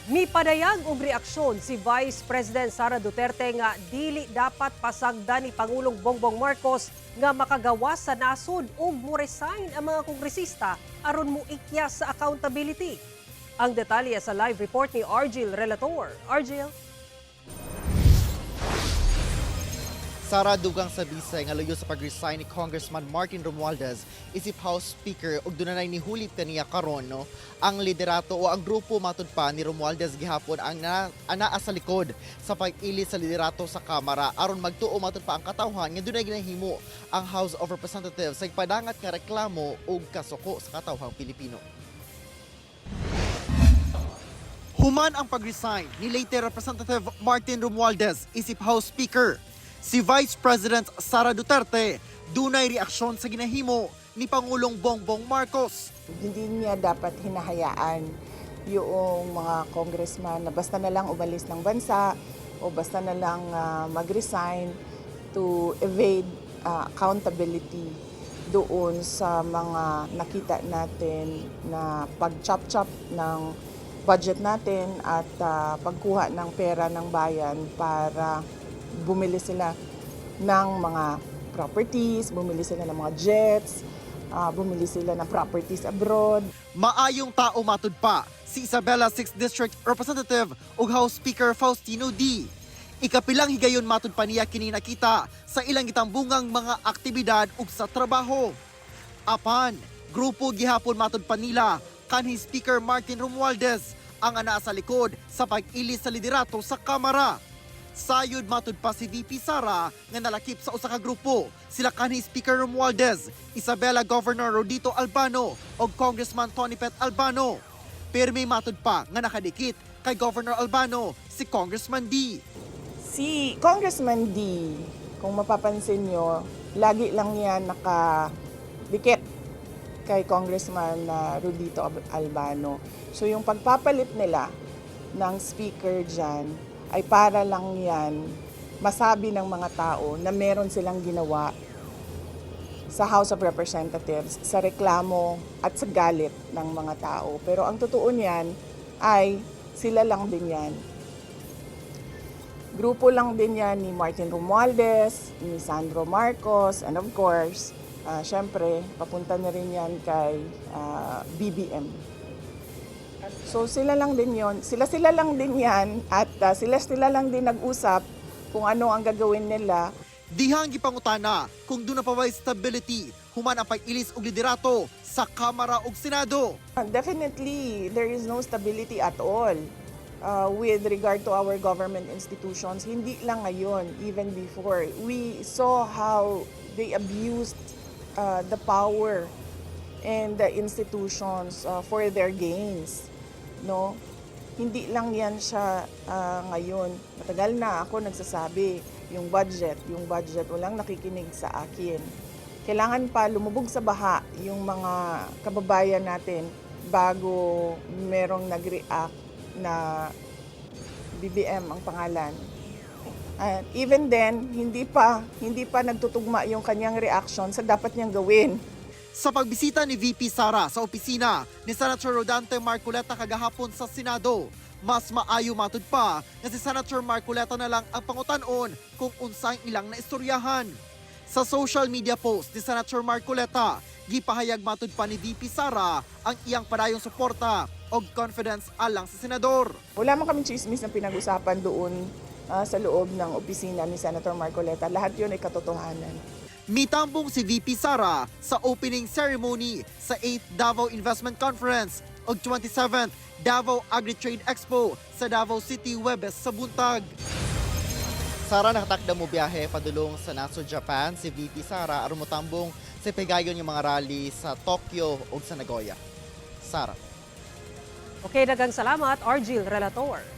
Mipadayag og reaksyon si Vice President Sara Duterte nga dili dapat pasagdan ni Pangulong Bongbong Marcos nga makagawas sa nasod ug mo-resign ang mga kongresista aron moikyas sa accountability. Ang detalye sa live report ni Argil Relator. Argil? Sara, dugang sa bisay nga luyo sa pag-resign ni Congressman Martin Romualdez isip House Speaker ug dunay nihulip kaniya karon, no, ang liderato o ang grupo matud pa ni Romualdez gihapon ang anaa sa likod sa pag-ili sa liderato sa Kamara aron magtuo matud pa ang katawhan nga dunay ginahimo ang House of Representatives sa ipadangat nga reklamo ug kasuko sa katawhang Pilipino. Human ang pag-resign ni Leyte Representative Martin Romualdez isip House Speaker, si Vice President Sara Duterte dunay reaksyon sa ginahimo ni Pangulong Bongbong Marcos. Hindi niya dapat hinahayaan yung mga congressman na basta na lang umalis ng bansa o basta na lang mag-resign to evade accountability doon sa mga nakita natin na pag-chop-chop ng budget natin at pagkuha ng pera ng bayan para bumili sila ng mga properties, bumili sila ng mga jets, bumili sila ng properties abroad. Maayong tao matud pa si Isabela 6th District Representative ug House Speaker Faustino Dy. Ikapilang higayon matud pa niya kini nakita sa ilang gitambungang mga aktibidad ug sa trabaho. Apan, grupo gihapon matud pa nila kanhi Speaker Martin Romualdez ang anaa sa likod sa pag-ilis sa liderato sa Kamara. Sayod matud pa si VP Sara nga nalakip sa usa ka grupo sila kanhi Speaker Romualdez, Isabela Governor Rodito Albano ug Congressman Tony Pet Albano. Pirmi matud pa nga nakadikit kay Governor Albano si Congressman Dy. Si Congressman Dy, kung mapapansin nyo, lagi lang yan nakadikit kay Congressman Rodito Albano. So yung pagpapalit nila ng speaker dyan ay para lang yan masabi ng mga tao na meron silang ginawa sa House of Representatives sa reklamo at sa galit ng mga tao. Pero ang totoo niyan ay sila lang din yan. Grupo lang din yan ni Martin Romualdez, ni Sandro Marcos, and of course, syempre, papunta na rin yan kay BBM. So sila lang din yon, sila-sila lang din yan at sila-sila lang din nag-usap kung ano ang gagawin nila. Dihang gipangutana kung duna pa ba'y stability human ang pag-ilis og liderato sa Kamara ug Senado. Definitely, there is no stability at all with regard to our government institutions. Hindi lang ngayon, even before. We saw how they abused the power and the institutions for their gains. No? Hindi lang yan siya ngayon. Matagal na ako nagsasabi, yung budget, walang nakikinig sa akin. Kailangan pa lumubog sa baha yung mga kababayan natin bago merong nag-react na BBM ang pangalan. At even then, hindi pa nagtutugma yung kanyang reaction sa dapat niyang gawin. Sa pagbisita ni VP Sara sa opisina ni Senator Rodante Marcoleta kagahapon sa Senado, mas maayo matud pa nga si Senator Marcoleta na lang ang pangutan-on kung unsang ilang naistoryahan. Sa social media post ni Senator Marcoleta, gipahayag matud pa ni VP Sara ang iyang padayong suporta og confidence alang sa senador. Wala man kaming chismis na pinag-usapan doon sa loob ng opisina ni Senator Marcoleta. Lahat yun ay katotohanan. Mitambong si VP Sara sa opening ceremony sa 8th Davao Investment Conference ug 27th Davao Agri-Trade Expo sa Davao City, Webes sa buntag. Sara, nakatakda mo biyahe padulong sa nasod Japan si VP Sara aron motambong sa pegayon yung mga rally sa Tokyo ug sa Nagoya. Sara. Okay, daghang salamat, Argil Relator.